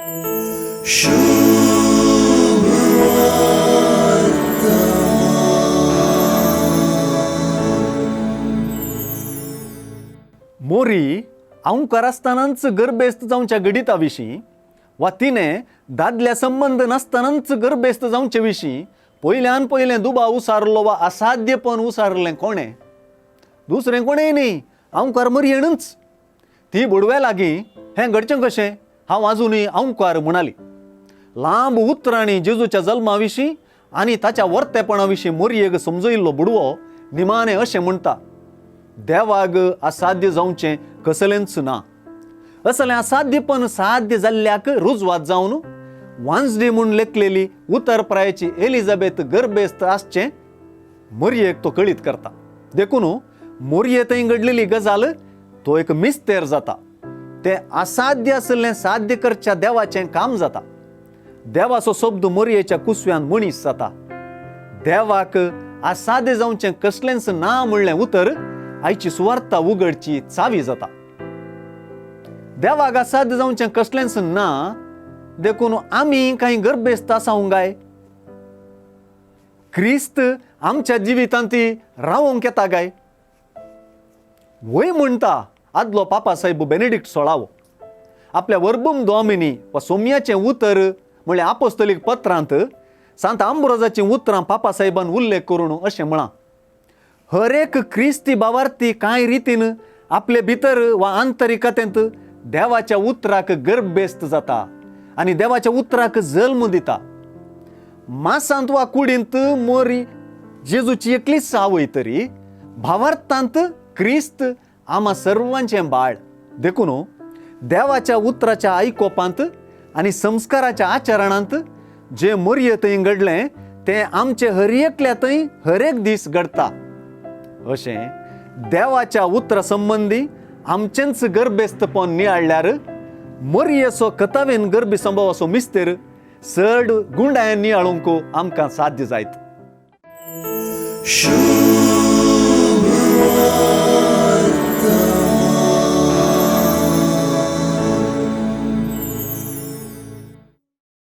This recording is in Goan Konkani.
मोरी आंवकार आसतनाच गर्भेस्त जावच्या घडिता विशीं वा तिणें दादल्या संबंद नासतनाच गर्भेस्त जावचे विशीं पयल्यान पयलें दुबाव उसारलो वा असाध्यपण उसारलें कोणें? दुसरें कोणें न्ही, आंवकार मोरयेनूच. ती बुडव्या लागीं हें घडचें कशें हांव आजुनूय आंवकार म्हणाली. लांब उतरांनी जेजूच्या जल्मा विशीं आनी ताच्या वर्तेपणा विशीं मोरयेक समजयिल्लो बुडवो निमाणें अशें म्हणटा, देवाक असाध्य जावचें कसलेंच ना. असलें असाध्यपण साध्य जाल्ल्याक रुजवात जावन वांजडी म्हूण लेखलेली उतरप्रायची एलिझाबेथ गर्भेस्त आसचें मोरयेक तो कळीत करता. देखून मोरये थंय घडलेली गजाल तो एक मिस्तेर जाता. तें असाध्य आशिल्लें साध्य करच्या देवाचें काम जाता. देवाचो शब्द मोरयेच्या कुसव्यान मनीस जाता. देवाक असाध्य जावचें कसलेंच ना म्हणलें उतर आयची सुवार्ता उगडची चावी जाता. देवाक असाध्य जावचें कसलेंच ना देखून आमी कांय गर्भेस्त आसावंक काय? क्रिस्त आमच्या जिवितांत रावोंक येता काय? वय म्हणटा आदलो पापा साहेब बेनेडिक्ट सोळावो आपल्या वर्बम दोमिनी वा सोम्याचें उतर म्हणल्यार आपोस्तलीक पत्रांत सांत आंब्रोजाचीं उतरां पापा साहेबान उल्लेख करून अशें म्हळां, हर एक क्रिस्ती बावार्थी कांय रितीन आपले भितर वा आंतरिकतेंत देवाच्या उतराक गर्भेस्त जाता आनी देवाच्या उतराक जल्म दिता. मासांत वा कुडींत मोरी जेजूची एकलीच आवय तरी भावार्थांत क्रिस्त आमा सर्वांचें बाळ. देखून देवाच्या उतराच्या आयकोपांत आनी संस्काराच्या आचरणांत जें मोरये थंय घडलें तें आमचे हर एकल्या थंय हर एक दीस घडटा. अशें देवाच्या उतरा संबंदी आमचेंच गर्भेस्तपण नियाळ्ळ्यार मोरयेचो कथावेन गर्भी संभवाचो मिस्तेर चड गुंडायन नियाळूंक आमकां साध्य जायत.